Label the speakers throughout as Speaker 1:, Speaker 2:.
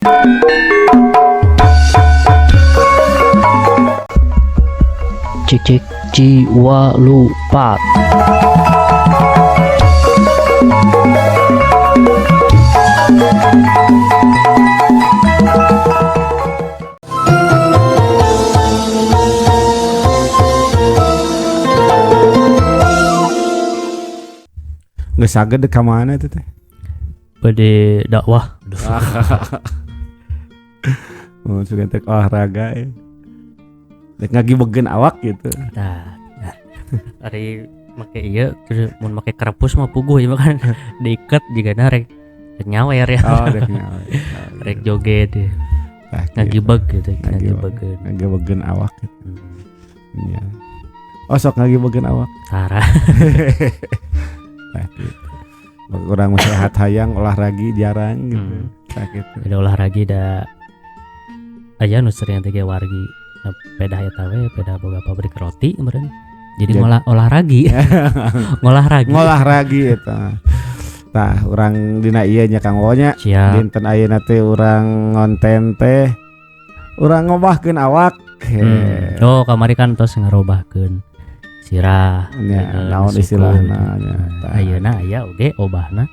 Speaker 1: Cik cik jiwa lupa.
Speaker 2: Geus saged ka mana itu teh?
Speaker 1: Bade dakwah.
Speaker 2: Oh, sugan teh olahraga ya. Dek ngagibegeun awak gitu.
Speaker 1: Nah, ari make ieu terus mun make kerepus mah puguh ieu mah kan diiket jigana rek rek nyawer ya.
Speaker 2: Oh, dek nyawer.
Speaker 1: Rek joget ya.
Speaker 2: Tah, gitu.
Speaker 1: Ngagibeg gitu,
Speaker 2: Ngagibeg.
Speaker 1: ngagibegeun.
Speaker 2: Ngagibegeun awak gitu. Iya. Oh, sok ngagibegeun awak.
Speaker 1: Tara.
Speaker 2: Tah gitu. Urang mah sehat hayang olahraga jarang gitu. Tah gitu.
Speaker 1: Ada olahraga da aya nu sering teh ge wargi pedah eta we, pedah boga pabrik roti meureun. Jadi ngolah olahraga. Ngolah ragi.
Speaker 2: Ngolah ragi eta. Tah, urang dina ieu nya Kang Wo nya.
Speaker 1: Siap.
Speaker 2: Dinten ayeuna teh urang ngonten teh urang ngobahkeun awak.
Speaker 1: Oh, kamari kan tos ngarobahkeun sirah.
Speaker 2: Nya, naon
Speaker 1: suku.
Speaker 2: istilahna nya.
Speaker 1: Nah, ayeuna aya oge obahna.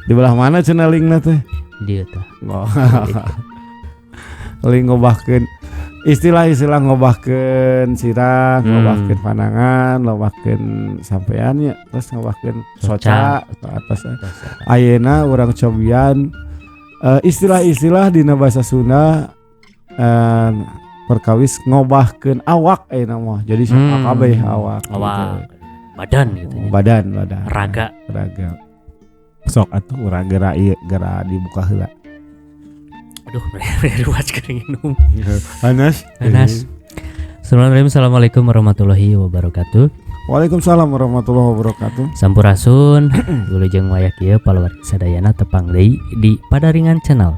Speaker 2: Di belah mana cenah linkna teh?
Speaker 1: Dieu tah.
Speaker 2: Oh. Link ngobahkeun istilah-istilah ngobahkeun sirah, ngobahkeun panangan, ngobahkeun sampean nya, terus ngobahkeun soca atau atas. Ayeuna urang cobian istilah-istilah dina bahasa Sunda perkawis ngobahkeun awak ayeuna mah. Jadi kabeh awak.
Speaker 1: Awak.
Speaker 2: Gitu.
Speaker 1: Badan gitu nya.
Speaker 2: Badan, badan.
Speaker 1: Raga.
Speaker 2: Raga. Sok atuh urang geura ieu geura dibuka heula.
Speaker 1: Aduh, ruas kering minum.
Speaker 2: Anas.
Speaker 1: Anas. Bismillahirrahmanirrahim. Assalamualaikum warahmatullahi wabarakatuh.
Speaker 2: Waalaikumsalam warahmatullahi wabarakatuh.
Speaker 1: Sampurasun. Wilujeng waya kieu palawargi sadayana tepang deui di Padaringan Channel.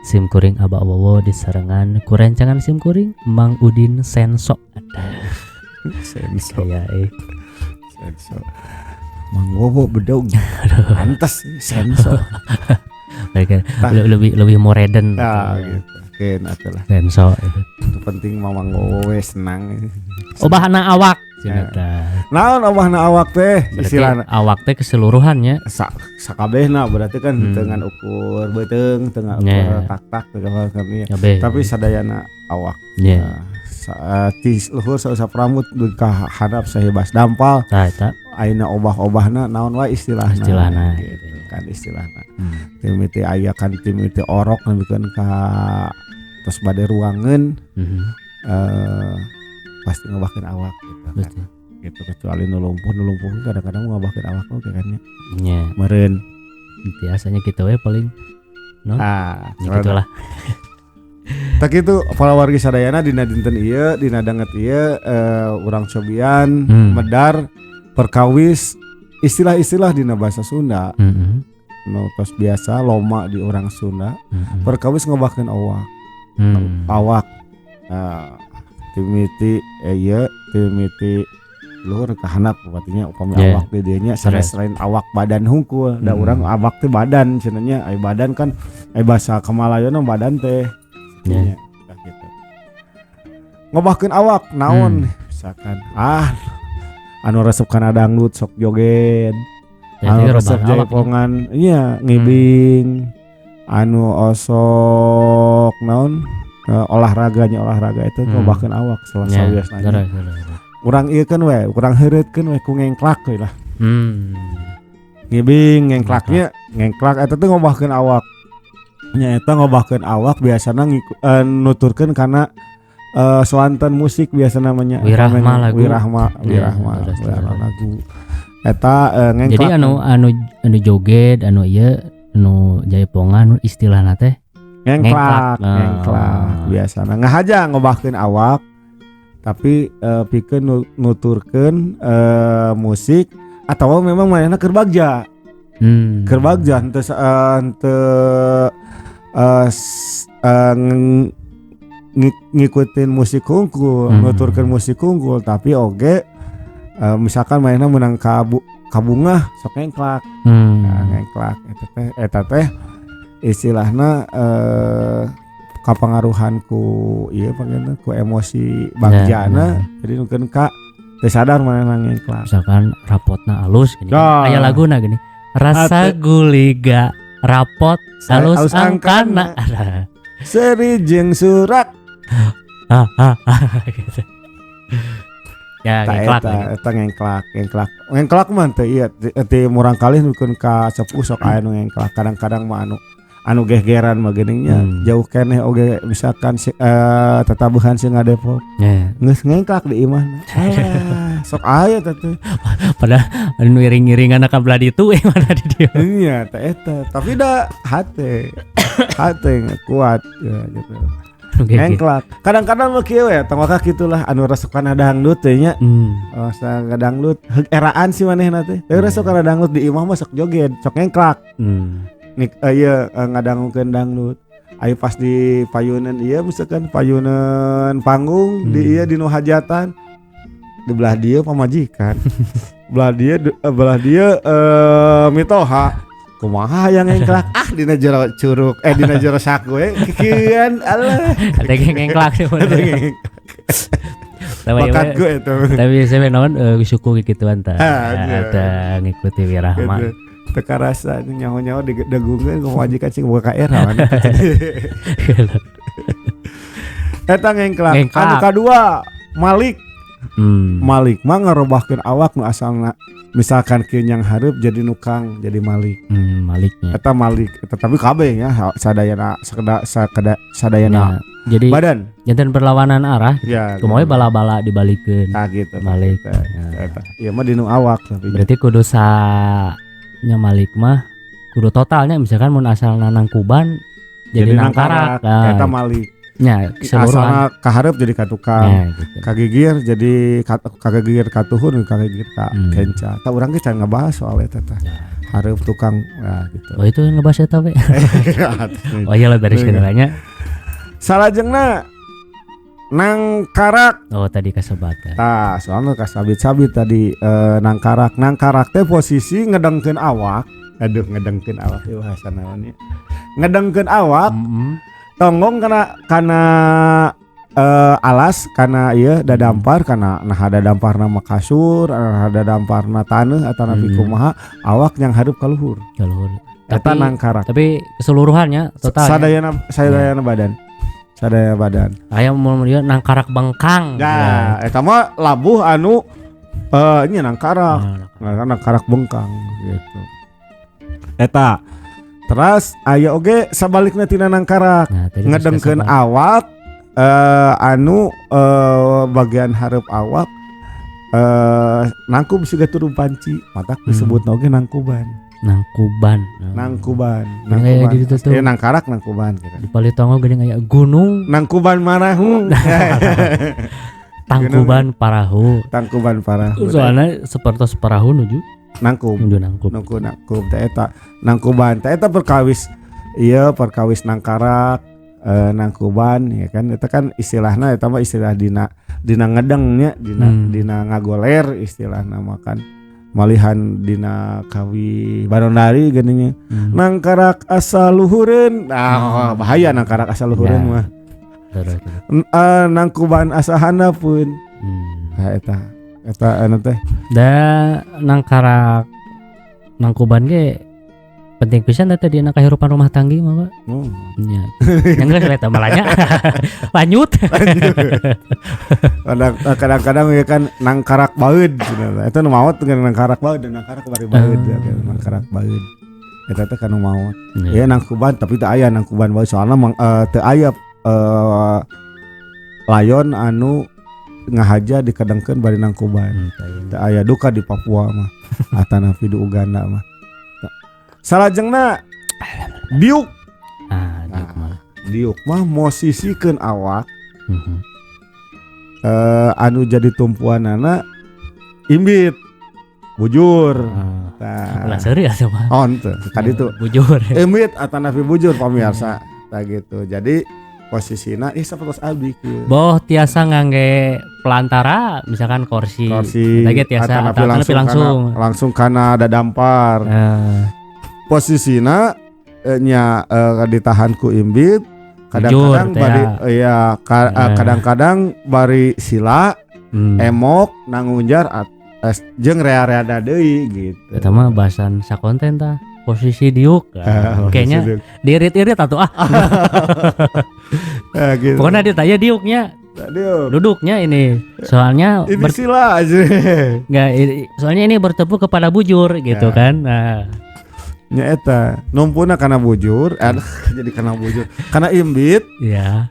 Speaker 1: Sim kuring Aba Wowo disarengan ku rencangan sim kuring Mang Udin Senso.
Speaker 2: Senso.
Speaker 1: Kayak
Speaker 2: Senso. Mang Wowo bedog. Pantes Senso.
Speaker 1: Mereka lebih lebih modern.
Speaker 2: Nah, gitu. Oke, nah itulah.
Speaker 1: Senso.
Speaker 2: Itu penting Mamang Wowo we senang.
Speaker 1: Obahna awak.
Speaker 2: Ya. Naon obahna awak teh?
Speaker 1: Istilahna awak teh keseluruhannya.
Speaker 2: Sakabehna berarti kan dengan ukur beuteung, dengan ukur tak-tak dengan kami. Tapi sadayana awak.
Speaker 1: Yeah.
Speaker 2: Nah, ti luhur sausap rambut dugi ka handap sahibas dampal.
Speaker 1: Tah eta.
Speaker 2: Ayeuna obah-obahna naon wae istilahna.
Speaker 1: Istilahna
Speaker 2: gitu kan istilahna. Timiti aya kan timiti orok nepikeun ka tos bade ruangeun. Pasti ngobahkeun awak gitu kan.
Speaker 1: Betul.
Speaker 2: Gitu kecuali nu lumpuh kadang-kadang ngobahkeun awak oge kan nya.
Speaker 1: Nya.
Speaker 2: Meureun.
Speaker 1: Biasanya kitu we paling. No?
Speaker 2: Ah,
Speaker 1: ya gitulah.
Speaker 2: Tak itu para wargi sadayana dina dinten ieu, dina danget ieu urang cobian medar perkawis istilah-istilah dina bahasa Sunda. Nu tos biasa loma di urang Sunda. Perkawis ngobahkeun awak. Awak. Timiti ieu timiti luhur ka handap berarti upami awak di dieu nya sanes lain awak badan hungkul da urang awak teh badan cenah nya ai badan kan ai bahasa Kamalayona badan teh.
Speaker 1: Yeah.
Speaker 2: Gitu. Ngobahkeun awak naon misalkan anu resep kana dangdut sok joget, anu resep jaipongan nya ngibing, anu osok naon olahraganya olahraga itu ngobahkeun awak salah sawiosna. Urang ieu keun we, urang heureutkeun we ku ngengklak we lah. Ngibing ngengklaknya, ngengklak eta teh ngobahkeun awak. Nya eta ngobahkeun awak biasana nuturkeun kana soanten musik biasa namanya
Speaker 1: wirahma lagu.
Speaker 2: Wirahma lagu. Eta ngengklak.
Speaker 1: Jadi anu joget, anu ieu, anu jaipongan istilahna teh
Speaker 2: ngengklak, ngengklak biasana ngahaja ngobahkeun awak tapi pikeun nuturkeun musik atawa memang manehna keur bagja. Keur bagja henteu ngikutin musik hungkul, nuturkeun musik hungkul tapi oge misalkan mainna menang kabungah sok ngengklak. Nah, ngengklak eta teh istilahna Kapangaruhan ku ieu panggilna ku emosi bagjana, jadi nukeun ka teu sadar manehna ngengklak.
Speaker 1: Misalkan rapotna alus gini kan.
Speaker 2: Nah.
Speaker 1: Aya laguna gini. Rasa guliga rapot alus
Speaker 2: Alus
Speaker 1: angkana.
Speaker 2: Seri jeung surak.
Speaker 1: Ah, ah, ah, gitu. Ya,
Speaker 2: Ta
Speaker 1: ngengklak
Speaker 2: eta
Speaker 1: lagi.
Speaker 2: Eta ngengklak, ngengklak. Ngengklak mah teu ieu ti murang kalih nukeun ka sepuh sok aya nu ngengklak. Kadang-kadang mah anu gegeran mah geuning nya jauh keneh oge misalkan si, tatabuhan si ngadepok geus ngengklak di imahna. Alah, sok aya teh teh.
Speaker 1: Padahal anu iring-iringan ka belah ditu mana di dieu.
Speaker 2: Iya, teh eta. Tapi da hate. Hate kuat ya gitu. Ngengklak. Kadang-kadang mah kieu we, tong waka kitulah anu resep kana dangdut teh nya. Oh, sa dangdut heug eraan sih manehna teh. Tapi resep kana dangdut di imah mah sok joget, sok ngengklak. Nik ieu ngadangukeun dangdut. Ayo pas di payunan ieu misalkan payunan panggung di ieu di nu hajatan di belah dieu pamajikan. Belah dieu mitoha. Kumaha yang ngengklak? Ah dina jero curug, dina jero saku we kikieuan alah.
Speaker 1: Ada yang ngengklak sih.
Speaker 2: Bakat gue itu.
Speaker 1: Tapi saya naon suku gituan tah.
Speaker 2: Ah, iya.
Speaker 1: Ada ngikuti wirahma.
Speaker 2: Gitu. Teka rasa nyaho-nyaho di dagungkeun ku pamajikan sing boga ka era mana. Eta ngengklak.
Speaker 1: Ngengklak.
Speaker 2: Anu kadua Malik. Malik mah ngarobahkeun awak nu asalna misalkan kieu nyang hareup jadi nukang jadi malik.
Speaker 1: Maliknya.
Speaker 2: Eta malik. Eta tapi kabeh nya sadayana sadayana
Speaker 1: Nah, jadi
Speaker 2: badan.
Speaker 1: Janten perlawanan arah.
Speaker 2: Ya.
Speaker 1: Kumaha bala-bala dibalikeun.
Speaker 2: Tah gitu.
Speaker 1: Malik.
Speaker 2: Eta.
Speaker 1: Nah.
Speaker 2: Eta. Ieu mah dinu awak tapi.
Speaker 1: Berarti kudu sa nya malik mah kudu totalnya misalkan mun asalna nangkuban jadi nangkarak. Nah,
Speaker 2: Eta malik.
Speaker 1: Nya keseluruhan.
Speaker 2: Asalna kahareup jadi ka tukang.
Speaker 1: Ya, gitu.
Speaker 2: Kagigir jadi kagigir katuhun, kagigir ka kenca. Tah urang ge can ngebahas soal eta tah.
Speaker 1: Ya.
Speaker 2: Hareup tukang nah gitu.
Speaker 1: Oh itu ngebahas eta we. Oh iya lah beres kendalanya.
Speaker 2: Salajengna nangkarak.
Speaker 1: Oh tadi kasebatan.
Speaker 2: Tah soalna kasabit-sabit tadi nangkarak. Nangkarak teh posisi ngedengkeun awak. Aduh ngedengkeun awak ieu bahasa naon nya. Ngedengkeun awak. Tonggong kana alas kana ieu dadampar kana nah dadamparna mah kasur, nah dadamparna taneuh atanapi kumaha awak yang hareup ka luhur.
Speaker 1: Ka luhur.
Speaker 2: Eta nangkarak.
Speaker 1: Tapi keseluruhannya total.
Speaker 2: Sadayana badan. Sadaya badan.
Speaker 1: Aya mun ieu nangkarak bengkang.
Speaker 2: Nah, eta mah labuh anu nya nangkarak. Nah, nangkarak bengkang gitu. Eta terus aya oge sabalikna tina nangkarak.
Speaker 1: Nah,
Speaker 2: ngedengkeun awak anu bagian hareup awak nangkub siga turun panci, matak disebutna oge nangkuban.
Speaker 1: Nangkuban.
Speaker 2: Nangkuban.
Speaker 1: Nangkuban.
Speaker 2: Ya nangkarak nangkuban gitu.
Speaker 1: Di Palitongo geuning aya gunung
Speaker 2: Nangkuban Marahu.
Speaker 1: Tangkuban Parahu.
Speaker 2: Tangkuban Parahu.
Speaker 1: Soalnya sepertos parahu nuju
Speaker 2: nangkub.
Speaker 1: Nuju nangkub.
Speaker 2: Nangkub teh eta nangkuban teh eta perkawis ieu perkawis nangkarak nangkuban ya kan eta kan istilahna eta mah istilah dina ngedeng nya dina dina ngagoler istilahna makan malihan dina kawi barondari geuning nangkarak asa luhureun. Nah, bahaya nangkarak asa luhureun mah. Nangkuban asa handapeun. Nah eta eta anu teh
Speaker 1: da nangkarak nangkuban ge penting pisan teh dina kahirupan rumah tangga mah Pak. Nya. Yang geus eta malahnya. Lanjut.
Speaker 2: Kadang-kadang ya kan nangkarak baeud cenah. Eta nu maot dengan nangkarak baeud dan nangkarak bari baeud ya nangkarak baeud. Eta teh kanu maot. Ya nangkuban tapi teu aya nangkuban baeud soalna teu aya layon anu ngahaja dikedengkeun bari nangkuban. Teu aya duka di Papua mah atanapi di Uganda mah. Salajengna diuk.
Speaker 1: Diuk mah.
Speaker 2: Diuk mah mosisikeun awak. Anu jadi tumpuanana imbit bujur. Tah.
Speaker 1: Ulah seuri atuh mah.
Speaker 2: Oh henteu, tadi tuh
Speaker 1: bujur.
Speaker 2: Imbit atanapi bujur pamirsa. Tah gitu. Jadi posisina sapertos abdi kieu.
Speaker 1: Boh tiasa ngangge pelantara misalkan kursi. Eta ge tiasa atanapi langsung
Speaker 2: kana dadampar. Posisina nya ditahan ku imbit Kadang-kadang bari ya kadang-kadang bari sila emok nangunjar jeung rea-reada deui gitu.
Speaker 1: Eta mah bahasan sakonten tah. Posisi diuk. Kayaknya diirit-irit atuh ah.
Speaker 2: Gitu.
Speaker 1: Pokoknya ditanya diuknya.
Speaker 2: Diuk.
Speaker 1: Duduknya ini. Soalnya
Speaker 2: ini sila aja.
Speaker 1: Enggak, soalnya ini bertepuk kepada bujur gitu
Speaker 2: ya.
Speaker 1: Kan. Nah.
Speaker 2: Nya eta numpuna kana bujur, jadi kana bujur. Kana imbit.
Speaker 1: Iya.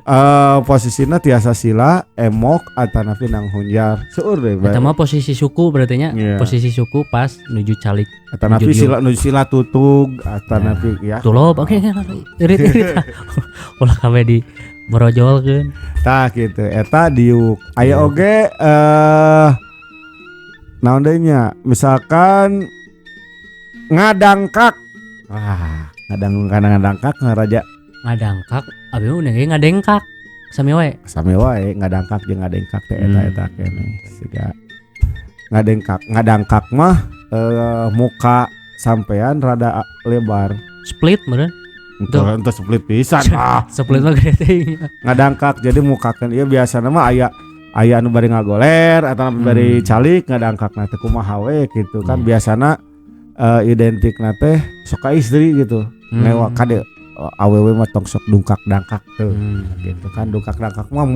Speaker 2: Posisina tiasa sila, emok atanapi nang hunjar. Seueur deh.
Speaker 1: Eta mah posisi suku berarti nya.
Speaker 2: Yeah.
Speaker 1: Posisi suku pas nuju calik.
Speaker 2: Atanapi sila nuju sila tutug atanapi ya.
Speaker 1: Tulob oke irit-irit. Ulah kabeh di borojolkeun.
Speaker 2: Tah kitu eta diuk. Aya oge naon deui nya? Misalkan ngadangkak. Wah, ngadangkak ngaraja.
Speaker 1: Ngadangkak, abi mah ge ngadengkak. Sami wae.
Speaker 2: Sami wae ngadangkak jeung ngadengkak teh eta keneh. Siga ngadengkak, ngadangkak mah muka sampean rada lebar.
Speaker 1: Split meureun.
Speaker 2: Entu split pisan ah.
Speaker 1: Split mah gede teh.
Speaker 2: Ngadangkak jadi mukakeun ieu biasana mah aya anu bari ngagoler atau bari calik ngadangkakna teh kumaha we gitu kan biasana identik teh sok ka istri gitu. Ngewa kade awewe mah tong sok dungkak dangkak tuh gitu kan. Dungkak dangkak mah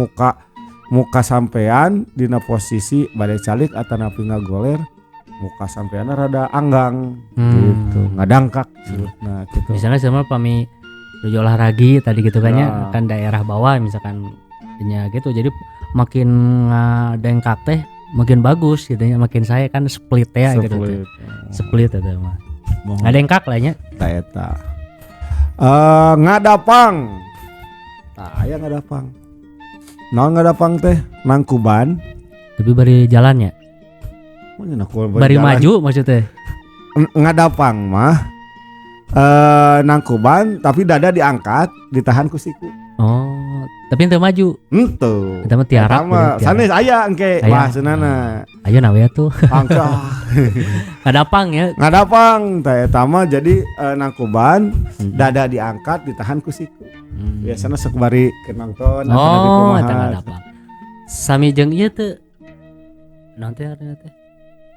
Speaker 2: muka sampean dina posisi bade calik atanapi ngagoler muka sampean rada anggang gitu ngadangkak nah gitu.
Speaker 1: Misalnya sama pami nuju olahraga tadi gitu kan ya, kan daerah bawah misalkan nya gitu jadi makin ngadengkak teh makin bagus gitu ya, makin saya kan split ya gitu. Split eta mah. Ngadengkak lah nya.
Speaker 2: Ta eta. Ngadapang. Tah aya ngadapang. Naon ngadapang teh? Nangkuban.
Speaker 1: Tapi bari jalannya. Bari maju maksudnya.
Speaker 2: Ngadapang mah nangkuban tapi dada diangkat, ditahan ku siku.
Speaker 1: Oh, tapi ente maju.
Speaker 2: Henteu.
Speaker 1: Eta mah tiarap.
Speaker 2: Sanes aya engke bahasanana.
Speaker 1: Ayo nawe atuh.
Speaker 2: Angka.
Speaker 1: Ngadapang ya.
Speaker 2: Ngadapang teh eta mah jadi nangkuban dada diangkat ditahan ku siku. Biasana sok bari keur nonton.
Speaker 1: Oh, eta ngadapang. Sami jeung ieu teh. Naon teh artina teh?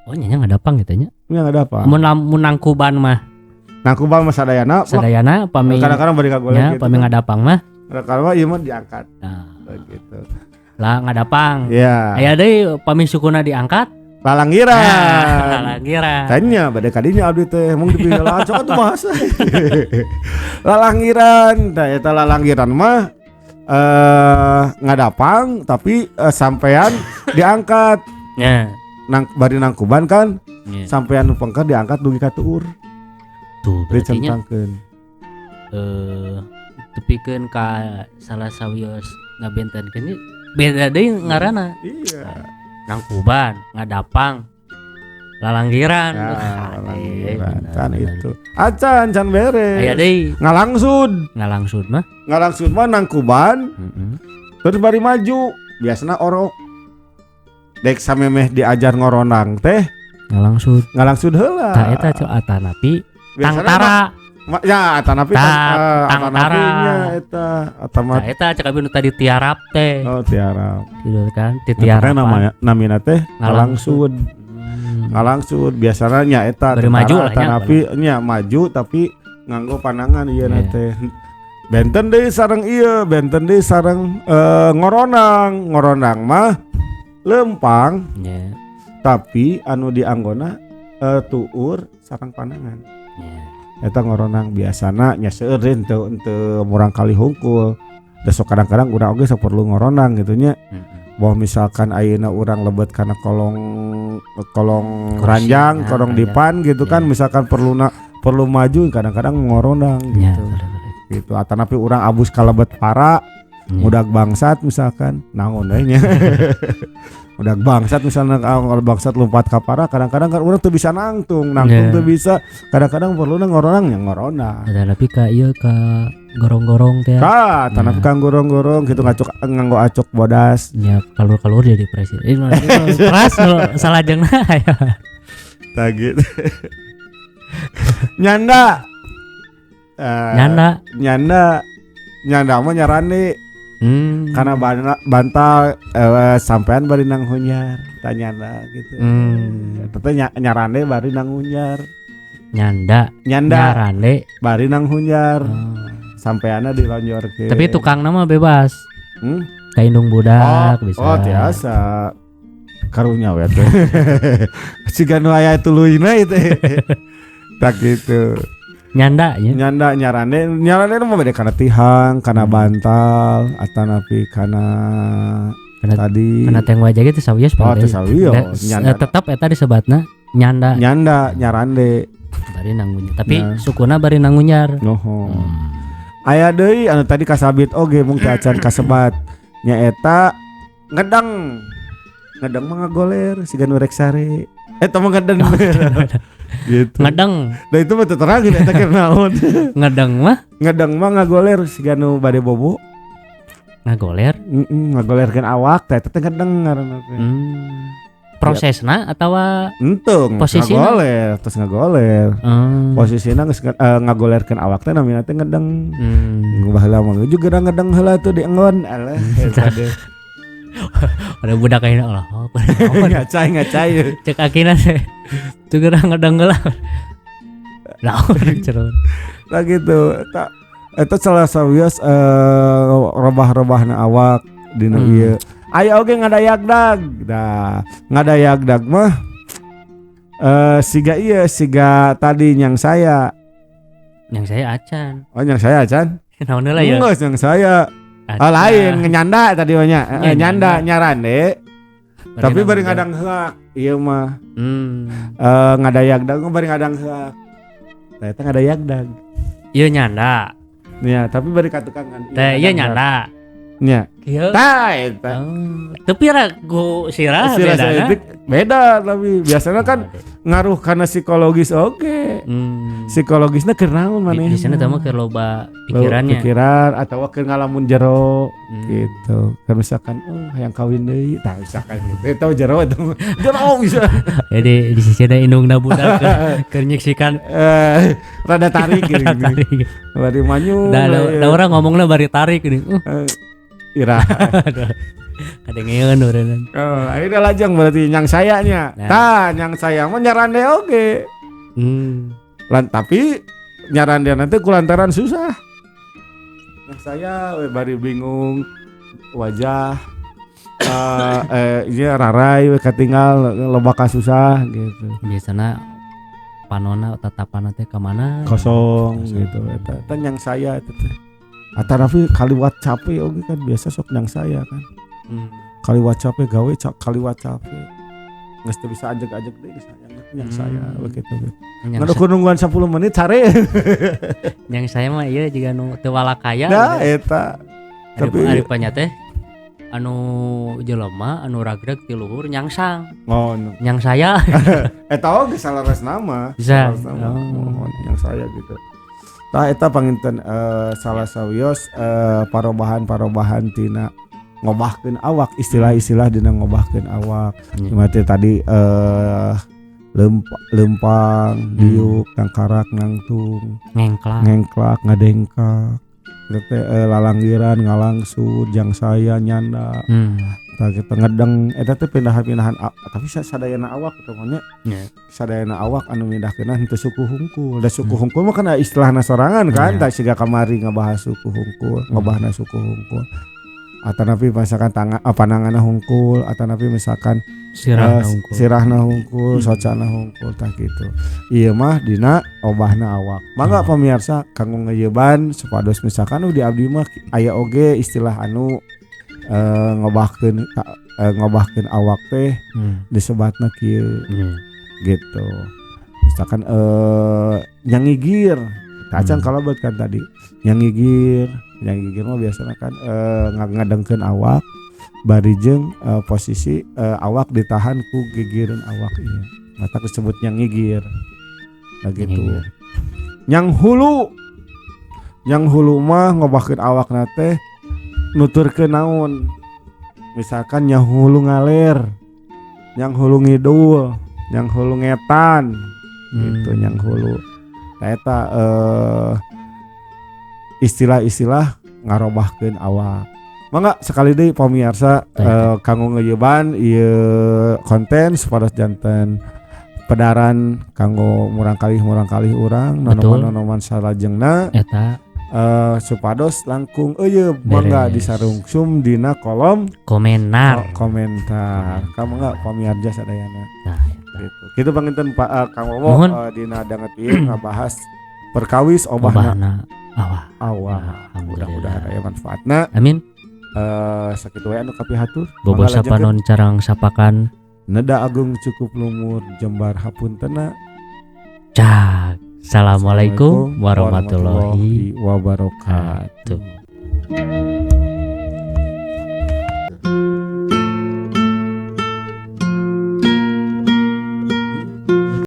Speaker 1: Oh, nya ngadapang gitu nya.
Speaker 2: Nya ngadapang.
Speaker 1: Mun nangkuban mah.
Speaker 2: Nangkuban mah sadayana.
Speaker 1: Sadayana pami
Speaker 2: kadang-kadang bari kagoler gitu.
Speaker 1: Pami ngadapang mah.
Speaker 2: Kalau ieu mah diangkat.
Speaker 1: Nah,
Speaker 2: begitu.
Speaker 1: Lah ngadapang.
Speaker 2: Iya.
Speaker 1: Aya deui pami sukuna diangkat.
Speaker 2: Lalanggiran.
Speaker 1: Nah, lalanggiran.
Speaker 2: Tanya bade kadinya abdi teh mung dipilih sok atuh bahasa. Lalanggiran, tah eta lalanggiran mah ngadapang tapi sampean diangkat.
Speaker 1: Nya.
Speaker 2: Nang bari nangkuban kan
Speaker 1: yeah.
Speaker 2: Sampean nu pengker diangkat dugi ka tuur.
Speaker 1: Tuh berarti nya. Tepikeun ka salah sawios ngabentenkeun beda deui ngaranna.
Speaker 2: Iya.
Speaker 1: Nangkuban, ngadapang, lalanggiran.
Speaker 2: Ya, lalanggiran kan itu. Acan can beres.
Speaker 1: Aya deui.
Speaker 2: Ngalangsud.
Speaker 1: Ngalangsud mah?
Speaker 2: Ngalangsud mah nangkuban. Terus bari maju, biasana orok. Dek samemeh diajar ngoronang teh
Speaker 1: ngalangsud.
Speaker 2: Ngalangsud heula.
Speaker 1: Tah eta ceu atanapi tangtara.
Speaker 2: Ya, atanapi
Speaker 1: tangtara
Speaker 2: eta atama.
Speaker 1: Tah eta cek abi nu tadi tiarap teh.
Speaker 2: Oh, tiarap.
Speaker 1: Gitu kan, titiarap.
Speaker 2: Namanya namina teh ngalangsud. Ngalangsud biasana nya eta
Speaker 1: bari maju lah nya.
Speaker 2: Atanapi nya maju tapi nganggo pandangan ieu na teh. Benten deui sareng ieu, benten deui sareng ngoronang. Ngoronang mah lempang.
Speaker 1: Yeah.
Speaker 2: Tapi anu dianggona tuur sareng pandangan.
Speaker 1: Yeah.
Speaker 2: Eta ngoronang biasana nya seueur henteu murang kali hungkul. Da sok kadang-kadang urang oge sok perlu ngoronang gitu nya. Bahwa misalkan ayeuna urang lebet kana kolong ranjang, kolong dipan gitu kan, misalkan perlu maju kadang-kadang ngoronang gitu. Gitu atanapi urang abus kalebet para mudak bangsat misalkan naon deui nya. Udah bangsat misalnya kalau bangsat lompat ka para kadang-kadang kan urang teu bisa nangtung teu bisa kadang-kadang perlu ngoronang nya ngoronang.
Speaker 1: Tapi ka ieu ka gorong-gorong teh.
Speaker 2: Ka tanah ka gorong-gorong gitu ngacok nganggo acok bodas.
Speaker 1: Nya kalur-kalur jadi presiden. Keras salajengna aya.
Speaker 2: Tah gitu. Nyanda. Nyanda. Nyanda mah nyarande. Karena bantal sampean bari nang hunyar, tanyanda gitu. Eta teh nyarande bari nang hunyar.
Speaker 1: Nyanda nyarande
Speaker 2: bari nang hunyar. Sampeanna dilonjorkeun.
Speaker 1: Tapi tukangna mah bebas. Ka indung budak bisa.
Speaker 2: Oh, tiasa. Karunya we teh. Siga nu aya tuluyna itu. Tak gitu.
Speaker 1: Nyanda nya.
Speaker 2: Nyanda nyarande mah beda kana tihang, kana bantal, atanapi kana tadi.
Speaker 1: Kana teng wajah gitu sawios.
Speaker 2: Oh, teu sawios.
Speaker 1: Nyanda tetep eta disebatna nyanda.
Speaker 2: Nyanda nyarande.
Speaker 1: Bari nanggunyar. Tapi sukuna bari nanggunyar.
Speaker 2: Nuhun. Aya deui anu tadi kasabit oge mung teu acan kasebat. Nyaeta ngedeng. Ngedeng mah ngagoler siga nu rek sare. Eta mah ngedeng. Gitu.
Speaker 1: Ngedeng.
Speaker 2: Nah itu mah terang eta keur naon.
Speaker 1: Ngedeng mah?
Speaker 2: Ngedeng mah ngagoler siga nu bade bobo.
Speaker 1: Ngagoler?
Speaker 2: Heeh, ngagolerkeun awak teh eta teh ngedeng ngaranna teh.
Speaker 1: Prosesna atawa
Speaker 2: henteu ngagoler, terus ngagoler. Posisina geus ngagolerkeun awak teh namina teh ngedeng. Baheula mah juga ngedeng heula tuh di enggon alah eta deh.
Speaker 1: Ada budak ayeuna Allah.
Speaker 2: Ngacai.
Speaker 1: Cek akina teh. Tuh geura ngedeng heula. Laur cerun.
Speaker 2: Lah gitu. Eta salah sawios robah-robahna awak dina ieu. Aya oge ngadayagdag. Nah, ngadayagdag mah siga ieu siga tadi nyang saya.
Speaker 1: Nyang saya acan.
Speaker 2: Oh, nyang saya acan?
Speaker 1: Naon heula ya?
Speaker 2: Geus nyang saya. Oh, lain nyanda tadi mah nya. Nyanda nyarande. Tapi bari ngadang heuk ieu mah. Ngadayagdag mah bari ngadang heuk. Tah eta ngadayagdag.
Speaker 1: Ieu nyanda.
Speaker 2: Nya, tapi bari katukangan.
Speaker 1: Teh ieu nyanda.
Speaker 2: Nya. Tah eta.
Speaker 1: Tapi ragu sirah beda.
Speaker 2: Beda tapi biasanya kan ngaruh karena psikologis oke. Psikologisnya keur naon maneh.
Speaker 1: Biasanya teh mah keur loba pikirannya.
Speaker 2: Pikiran atawa keur ngalamun jero gitu. Keur misalkan hayang kawin deui tah misalkan gitu. Eta jero eta. Jero bisa.
Speaker 1: Jadi di sisi ada indungna budak keur nyiksikan
Speaker 2: rada tarik gitu. Bari manyu.
Speaker 1: Da urang ngomongna bari tarik gini.
Speaker 2: Ira.
Speaker 1: Kadengeun urang.
Speaker 2: Oh, ayeuna lajeng berarti nyang saya nya.
Speaker 1: Nah.
Speaker 2: Tah, nyang saya mah nyarande oge. Lan tapi nyarande nanti kulantaran susah. Nyang saya we bari bingung wajah ieu rarai we katinggal loba kasusah gitu.
Speaker 1: Biasana panona tatapanna teh ka mana?
Speaker 2: Kosong gitu eta. Eta nyang saya eta teh. Atanapi kaliwat capek oge kan biasa sok nyang saya kan. Kaliwat capek gawe kaliwat capek. Geus teu bisa ajeg-ajeg deui geus nyang saya begitu. Ngan ukur nungguan 10 menit sare.
Speaker 1: Nyang saya mah ieu jiga nu teu walakaya.
Speaker 2: Nah eta. Tapi
Speaker 1: ari panya teh anu jelema anu ragrag ti luhur nyangsang.
Speaker 2: Oh, no.
Speaker 1: Nyang saya.
Speaker 2: Eta oge salaras nama.
Speaker 1: Bisa.
Speaker 2: Oh. Nyang saya gitu. Tah eta panginten salah sawios parobahan-parobahan tina ngobahkeun awak, istilah-istilah dina ngobahkeun awak. Cuma tadi lempang, diuk, nangkarak, nangtung, ngengklak, ngadengkak. Eta teh lalanggiran, ngalangsud, jang saya, nyanda. Tah kita ngedeng eta teh pindahan-pindahan tapi sadayana awak teh nya. Sadayana awak anu mindahkeunna henteu suku hungkul. Da suku hungkul mah kan istilahna sorangan kan, tah siga kamari ngabahas suku hungkul, ngabahna suku hungkul. Atanapi misalkan tangan pananganna hungkul, atanapi misalkan sirahna hungkul, socana hungkul tah kitu. Ieu mah dina obahna awak. Mangga pamirsa kanggo ngeuyeban supados misalkan di abdi mah aya oge istilah anu ngobahkeun awak teh disebatna kieu. Gitu. Misalkan nyangigir. Acan kalebet kan tadi. Nyangigir mah biasanya kan ngadengkeun awak bari jeung posisi awak ditahan ku gigireun awak ieu. Mata disebut nyangigir. Nah gitu. Nyang hulu mah ngobahkeun awakna teh nuturkeun naon. Misalkan nyang hulu ngaler, nyang hulu ngidul, nyang hulu ngetan gitu nyang hulu. Nah eta istilah-istilah Ngarobahkeun awak. Mangga sekali deui pamirsa, kanggo ngeuyeban ieu konten supados janten pedaran kanggo murangkalih-murangkalih urang, nonoman-nonoman salajengna
Speaker 1: Eta.
Speaker 2: Supados langkung euyeub, mangga
Speaker 1: Beres.
Speaker 2: Disarungsum dina kolom
Speaker 1: Komentar.
Speaker 2: Komentar. Kamu enggak pamirsa sadayana.
Speaker 1: Nah, eta.
Speaker 2: Gitu. Kitu panginten Pak, Kang Wowo.
Speaker 1: Nuhun.
Speaker 2: Dina danget ieu ngabahas perkawis obahna
Speaker 1: Obahna awak.
Speaker 2: Awak.
Speaker 1: Alhamdulillah.
Speaker 2: Mudah-mudahan aya manfaatna.
Speaker 1: Amin.
Speaker 2: Sakitu we anu kapihatur.
Speaker 1: Bobo
Speaker 2: Mangga lanjutkeun.
Speaker 1: sapanon carang sapakan.
Speaker 2: Neda agung cukup lumur jembar hapuntena.
Speaker 1: Cak. Assalamualaikum warahmatullahi
Speaker 2: wabarakatuh.
Speaker 1: wabarakatuh.